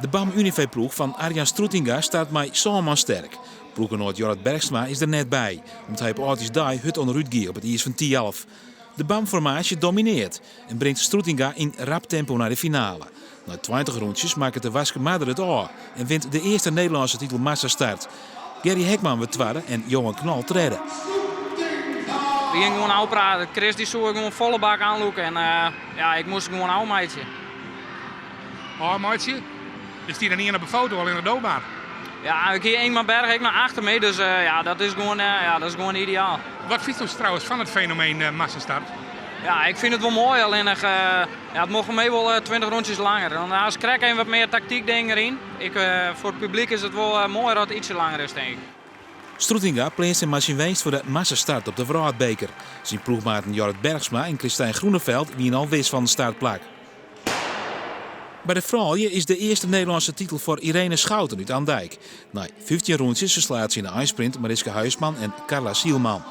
De BAM Univé-ploech fan Arjan Stroetinga start mei sân man sterk. Ploechgenoat Jorrit Bergsma is der net by, om't hy op âldjiersdei hurd ûnderút gie op it iis fan Thialf. De BAM-formaasje domineart en bringt Stroetinga yn rap tempo nei de finale. Nei 20 rûntsjes makket de Waskemar it ôf en wint de earste Nederlânske titel massastart. Gary Hekman wurdt twadde en Johan Knol tredde. We gingen gewoan ôfpraten. Chris dy soe gewoan folle bak oanlûke en ja, ik moast gewoan ôfmeitsje. Ôfmeitsje? Der stiet net ien op de foto, allinnich do mar. Ja, ik hie Ingmar Berga ek noch achter my, dus ja, dat is gewoan, ja, dat is gewoan ideaal. Wat fynsto trouwens fan it fenomeen massastart? Ja, ik fyn it wol moai, allinnich ja, it mocht foar my wol 20 rûntsjes langer. Dan hast krekt even wat mear taktyk ding deryn. Ik, foar it publyk is it wol moaier as it ytsje langer is, tink ik. Stroetinga pleatst him mei syn winst foar de massastart op de wrâldbeker. Syn ploechmaten Jorrit Bergsma en Christijn Groeneveld wiene al wis fan in startplak. By de froulju is de earste Nederlânske titel foar Irene Schouten út Andijk. Nei 15 rûntsjes ferslaat se yn de einsprint Mariska Huisman en Carla Zielman.